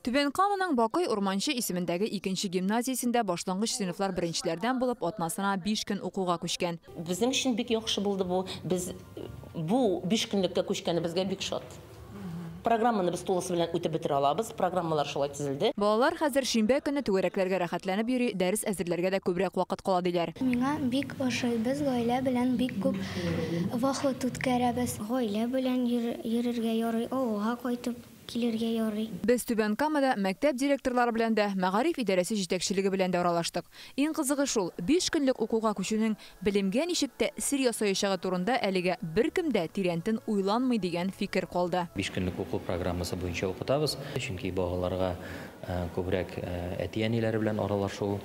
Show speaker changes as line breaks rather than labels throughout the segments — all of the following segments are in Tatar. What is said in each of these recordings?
Түбән Каманың Бакый Урманче исемендәге икенче гимназиясендә башлангыч сыйныфлар беренчеләрдән булып атнасына 5 көн укуга күчкән.
Безнең өчен бик яхшы булды бу. Без бу 5 көнлеккә күчкәнебезгә бик шат. Программаны без тулысы белән үтеп бетерә алабыз. Программалар шулай төзелде.
Балалар хәзер шимбә көнне түгәрәкләргә рәхәтләнеп йөри, дәрес әзерләргә дә күбрәк вакыт кала, диләр.
Миңа бик ошый. Без гаилә белән бик күп вакыт үткәрәбез. Гаилә белән йөрергә ярый, авылга кайтып килергә ярый.
Без Түбән Камада мәктәп директорлары белән дә, мәгариф идарәсе җитәкчелеге белән дә аралаштык. Иң кызыгы шул, 5 көнлек укуга күчүнең белемгә ничек тәэсир ясаячагы турында әлегә беркем дә тирәнтен уйланмый дигән фикер калды.
5 көнлек уку программасы буенча укытабыз, чөнки балаларга күбрәк әти-әниләре белән аралашу,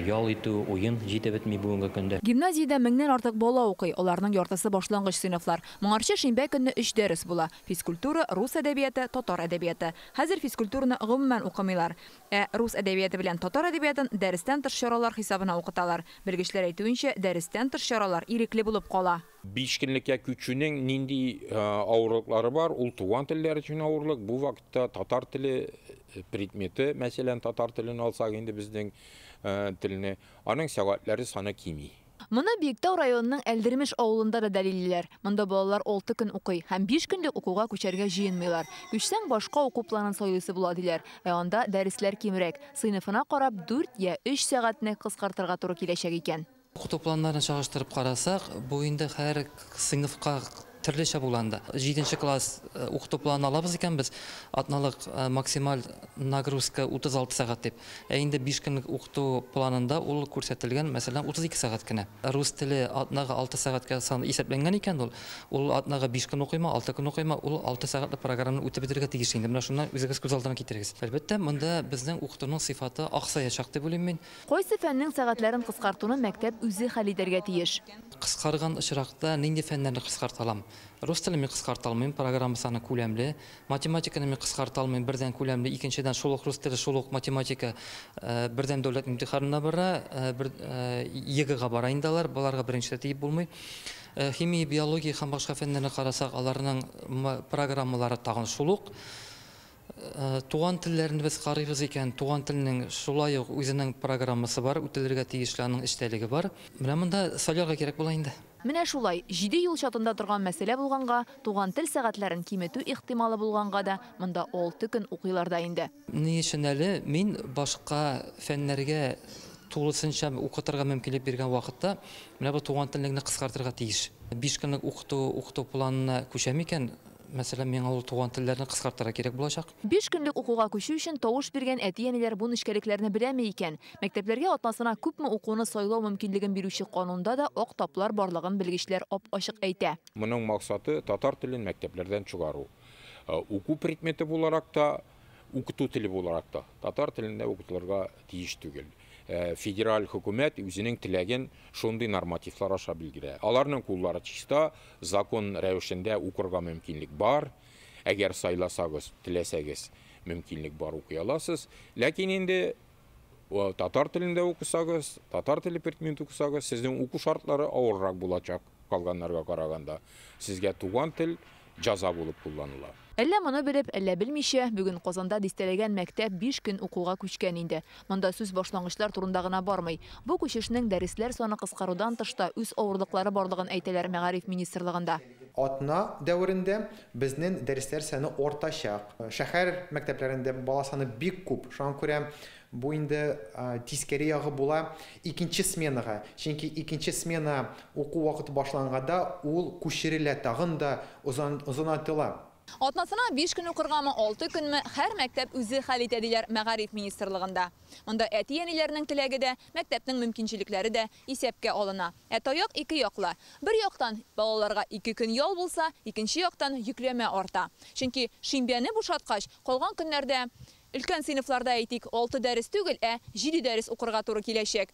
ял итү, уен җитеп бетми бүгенге көндә.
Гимназиядә меңнән артык бала укый, аларның яртысы башлангыч сыйныфлар. Моңарчы шимбә көнне 3 дәрес була. Физкультура, рус әдәбияты, татар әдәбияты. Хәзер физкультураны гомумән укымыйлар. Ә рус әдәбияты белән татар әдәбиятын дәрестән тыш чаралар хисабына укыталар. Белгечләр әйтүенчә, дәрестән тыш чаралар ирекле булып кала.
5 көнлеккә күчүнең нинди авырлыклары бар? Ул туган телләр өчен авырлык. Бу вакытта татар теле предметы, мәсәлән, татар телен алсак инде безнең телне, аның сәгатьләре саны кими.
Моны Биектау районының Әлдермеш авылында да дәлиллиләр. Монда балалар 6 көн укый һәм 5 көнлек укуга күчәргә җыенмыйлар. Күчсәң, башка уку планын сайлыйсы була, диләр. Ә анда дәресләр кимрәк. Сыйныфына карап 4 я 3 сәгатьне кыскартырга туры киләчәк икән.
Укыту планнарын чагыштырып карасак, бу инде һәр сыйныфка төрлечә була анда. 7 класс укыту планын алабыз икән без, атналык максималь нагрузка 36 сәгать дип. Ә инде 5 көнлек укыту планында ул күрсәтелгән, мәсәлән, 32 сәгать кенә. Рус теле атнага 6 сәгатькә сан исәпләнгән икән ул, ул атнага 5 көн укыйма, 6 көн укыйма, ул 6 сәгатьлек программаны үтеп бетерергә тиеш инде. Менә шуннан үзегез күз алдына китерегез. Әлбәттә, монда безнең укытуның сыйфаты аксаячак дип уйлыйм мин.
Кайсы фәннең сәгатьләрен кыскартуны мәктәп үзе хәл итәргә тиеш.
Кыскарган очракта нинди фәннәрне кыскарта алам? Рус телен мин кыскарта алмыйм, программа саны күләмле. Математиканы мин кыскарта алмыйм, бердән күләмле, икенчедән шул ук рус теле, шул ук математика бердәм дәүләт имтиханына бара, бер ЕГЭга бара инде алар, боларга беренче дә тиеп булмый. Химия, биология һәм башка фәннәрне карасак, аларның программалары тагын шул ук. Туган телләрне без карыйбыз икән, туган телнең шулай ук үзенең программасы бар, үтелергә тиешле аның эчтәлеге бар. Менә монда сайларга кирәк була инде.
Менә шулай, 7 юл чатында торган мәсьәлә булганга, туган тел сәгатьләрен киметү ихтималы булганга да монда 6 көн укыйлар да инде.
Ни өчен әле мин башка фәннәргә тулысынча укытырга мөмкинлек биргән вакытта менә бу туган телне генә кыскартырга тиеш. 5 көнлек укыту планына күчәм икән, мәсәлән, миңа ул туган телләрне кыскартырга кирәк булачак.
5 көнлек укуга күчү өчен тавыш биргән әти-әниләр бу нечкәлекләрне беләме икән? Мәктәпләргә атнасына күпме укуны сайлау мөмкинлеген бирүче канунда да ак таплар барлыгын белгечләр ап-ачык әйтә.
Моның максаты татар телен мәктәпләрдән чыгару. Уку предметы буларак та, укыту теле буларак та татар телендә укытылырга тиеш түгел. Федераль хөкүмәт үзенең теләген шундый нормативлар аша билгеләй. Аларның куллары чиста, закон рәвешендә укырга мөмкинлек бар. Әгәр сайласагыз, теләсәгез, мөмкинлек бар, укый аласыз. Ләкин инде татар телендә укысагыз, татар теле предметы укысагыз, сезнең уку шартлары авыррак булачак калганнарга караганда. Сезгә туган тел җәза булып кулланыла.
Әллә моны белеп, әллә белмичә, бүген Казанда дистәләгән мәктәп 5 көн укуга күчкән инде. Монда сүз башлангычлар турында гына бармый. Бу күчешнең дәресләр саны кыскарудан тыш та үз авырлыклары барлыгын әйтәләр мәгариф министрлыгында.
Атна дәверендә безнең дәресләр саны артачак. Шәһәр мәктәпләрендә бала саны бик күп. Шуңа күрә бу инде тискәре ягы була икенче сменага. Чөнки икенче смена уку вакыты башланганда ул күчерелә, тагын да озынайтыла.
Атнасына 5 көн укыргамы, 6 көнме, һәр мәктәп үзе хәл итә, диләр мәгариф министрлыгында. Монда әти-әниләрнең теләге дә, мәктәпнең мөмкинчелекләре дә исәпкә алына. Ә таяк ике яклы. Бер яктан балаларга 2 көн ял булса, икенче яктан йөкләмә арта. Чөнки шимбәне бушаткач, калган көннәрдә өлкән сыйныфларда әйтик, 6 дәрес түгел, ә 7 дәрес укырга туры киләчәк.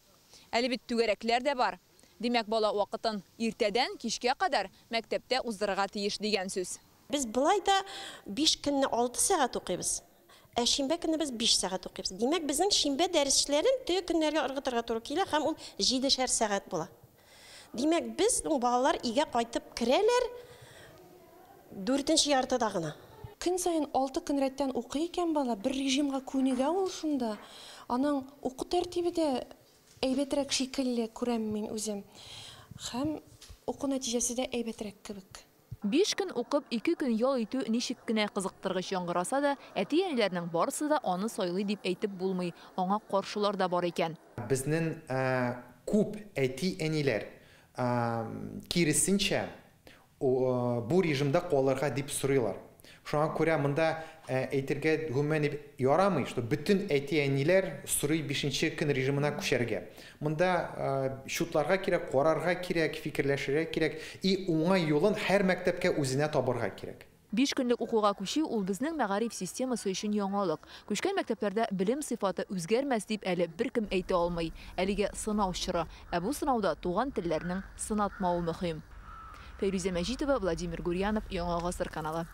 Әле бит түгәрәкләр дә бар. Димәк, бала вакытын иртәдән кичкә кадәр мәктәптә уздырырга тиеш дигән сүз.
Без былай да 5 көнне 6 сәгать укыйбыз. Ә шимбә көнне без 5 сәгать укыйбыз. Димәк, безнең шимбә дәресләрен төге көннәргә ыргытырга туры килә һәм ул 7 сәгать була. Димәк, без балалар өйгә кайтып керәләр 4-нче яртыда гына.
Көн саен 6 көн рәттән укый икән бала, бер режимга күнегә ул шунда. Аның уку тәртибе дә әйбәтрәк шикелле күрәм мин үзем. Һәм уку нәтиҗәсе дә әйбәтрәк кебек.
5 көн укып, 2 көн ял итү ничек кенә кызыктыргыч яңгыраса да, әти-әниләрнең барысы да аны сайлый дип әйтеп булмый. Аңа каршылар да бар икән.
Безнең күп әти-әниләр киресенчә бу режимда калырга дип сорыйлар. Шуңа күрә монда әйтергә гомумән ярамый, что бөтен әти-әниләр сорый 5нче көн режимына күчәргә. Монда чутларга кирәк, карарга кирәк, фикерләшергә кирәк и уңай юлын һәр мәктәпкә үзенә табырга кирәк.
5 көнлек укуга күчү ул безнең мәгариф системасы өчен яңалык. Күчкән мәктәпләрдә белем сыйфаты үзгәрмәс дип әле беркем әйтә алмый. Әлегә сынау чоры. Ә бу сынауда туган телләрнең сынатмавы мөһим. Фәйрүзә Мәҗитова, Владимир Гурьянов, Яңа Гасыр каналы.